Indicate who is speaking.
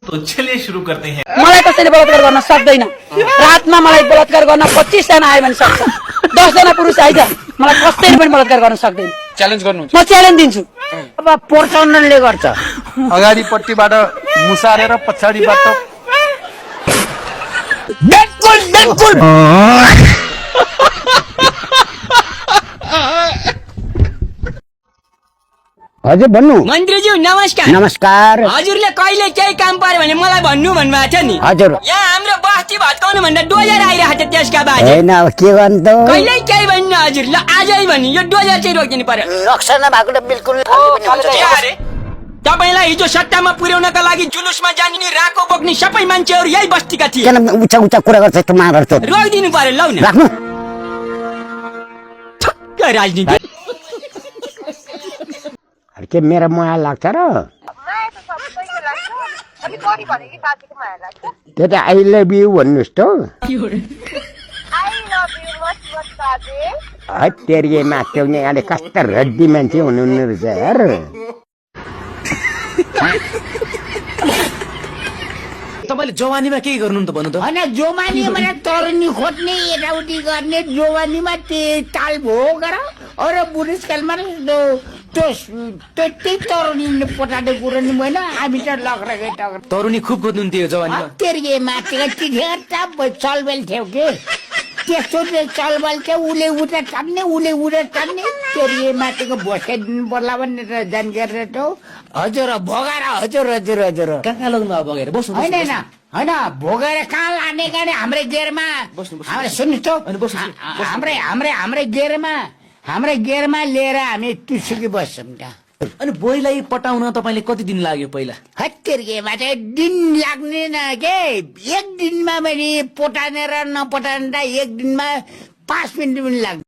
Speaker 1: तो चलिए शुरू करते हैं।
Speaker 2: मलाई कसैले बलात्कार गर्न सक्दैन। रातमा मलाई बलात्कार गर्न 25 जना आयो भने सक्छ। 10 जना पुरुष आइज मलाई कसैले पनि बलात्कार गर्न सक्दैन।
Speaker 3: च्यालेन्ज गर्नुहुन्छ?
Speaker 2: म च्यालेन्ज दिन्छु। अब प्रचण्डले गर्छ।
Speaker 3: अगाडिपट्टिबाट मुसारेर पछाडिबाट
Speaker 2: बिल्कुल बिल्कुल
Speaker 4: हजुर भन्नु।
Speaker 5: मन्त्रीज्यू नमस्कार।
Speaker 4: नमस्कार।
Speaker 5: हजुरले कहिले केही काम पर्यो भने मलाई भन्नु भन्नुभएको थियो नि।
Speaker 4: हजुर।
Speaker 5: यहाँ हाम्रो बस्ती भत्काउनु भन्दा डोजर आइरहेको थियो त्यसका बारे।
Speaker 4: हैन अब के गर्नु त?
Speaker 5: कहिले केही भन्नु हजुर। ल आजै भन्नु यो डोजर चाहिँ रोकिनु पर्यो।
Speaker 4: रक्षा नभएको त बिल्कुल
Speaker 5: तपाईलाई हिजो सट्टामा पुर्याउनका लागि जुलुसमा जाने नि राको बोक्ने सबै मान्छेहरू यही बस्तीका थिए।
Speaker 4: किन उच्च उच्च कुरा गर्छ त मागर त?
Speaker 5: रोकिदिनु पर्यो लौ न।
Speaker 4: राख्नु।
Speaker 5: राजनीति
Speaker 4: के मेरा माया लाग्छ र? त्यो त आई लभ यु भन्नुहोस् त। तेरिए माथि अहिले कस्तो रड्डी मान्छे हुनुहुन्न रहेछ यार।
Speaker 1: तपाईले जवानीमा के गर्नु त भन्नु त?
Speaker 6: होइन जवानीमा तरुनी खोज्ने यताउति गर्ने जवानीमा ताल भोगेर अरू बुढेसकालमा त्यही तरुनी पटाटे कुरो नि होइन। हामी त लग्रेकै टग्रे
Speaker 1: तरुनी खुब खोज्नुहुन्थ्यो जवानीमा।
Speaker 6: तेरिए माथिको चिठेर चलबेल थियो के त्यस्तो चलबल थियो। उसले उता टान्ने उसले उता टान्ने तेरिए माथिको भोस्काइदिनु पर्ला भनेर जानकारी त हजुर भोगाएर हजुर हजुर हजुर
Speaker 1: कहाँ लग्नु भयो बगेर? बस्नु
Speaker 6: होइन होइन होइन भोगेर कहाँ लाने गाडी हाम्रै गेरमा हाम्रो सुन्नुहोस् त हाम्रै गेरमा लिएर हामी तुसुकी बस्छौँ त्यहाँ।
Speaker 1: अनि बोइलाई पटाउन तपाईले कति दिन लाग्यो पहिला?
Speaker 6: हत्तेरिकेमा चाहिँ दिन लाग्ने न के एक दिनमा मैले पटानेर नपटाने 1 दिनमा 5 मिनट पनि लाग्छ।